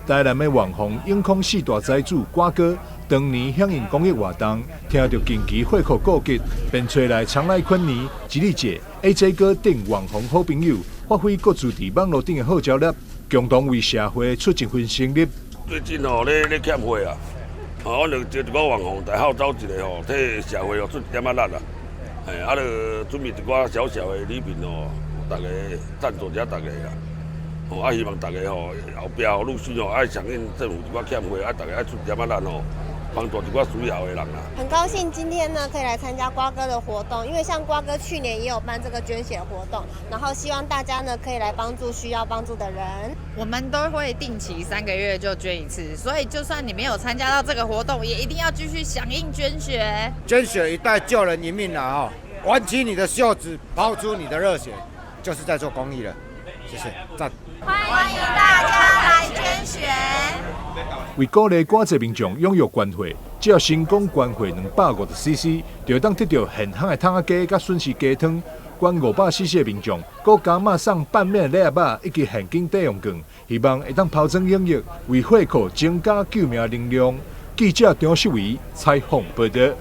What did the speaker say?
台南的網紅永康四大財主瓜哥，當年響應公益活動，聽著近期血庫告急，便揣來長瀨昆尼、吉利姐、AJ 哥等網紅好朋友，發揮各自佇網路頂的號召力，共同為社會出一份心力。最近吼咧欠血啊，吼，阮就招一寡網紅來號召一下吼，替社會吼出一點仔力啊。嘿，啊，就準備一寡小小的禮品吼，逐家贊助一下逐家啊。吼，啊，希望逐家吼後壁吼陸續吼愛響應政府一寡欠血，啊，逐家愛出一點仔力吼，幫助一寡需要的人啊。很高興今天呢可以來參加瓜哥的活動，因為像瓜哥去年也有辦這個捐血活動，然後希望大家呢可以來幫助需要幫助的人。我們都會定期3個月就捐一次，所以就算你沒有參加到這個活動，也一定要繼續響應捐血。捐血一袋救人一命啊！哈，挽起你的袖子，拋出你的熱血，就是在做公益了。謝謝，讚。歡迎大家來捐血。為鼓勵閣濟民眾踴躍捐血，只要成功捐血250 CC，就會當得著現烘的桶仔雞佮筍絲雞湯。捐500 CC 的民眾，閣加碼送拌麵禮盒仔以及現金抵用券，希望會當拋磚引玉，為血庫增加救命能量。記者張秀維採訪報導。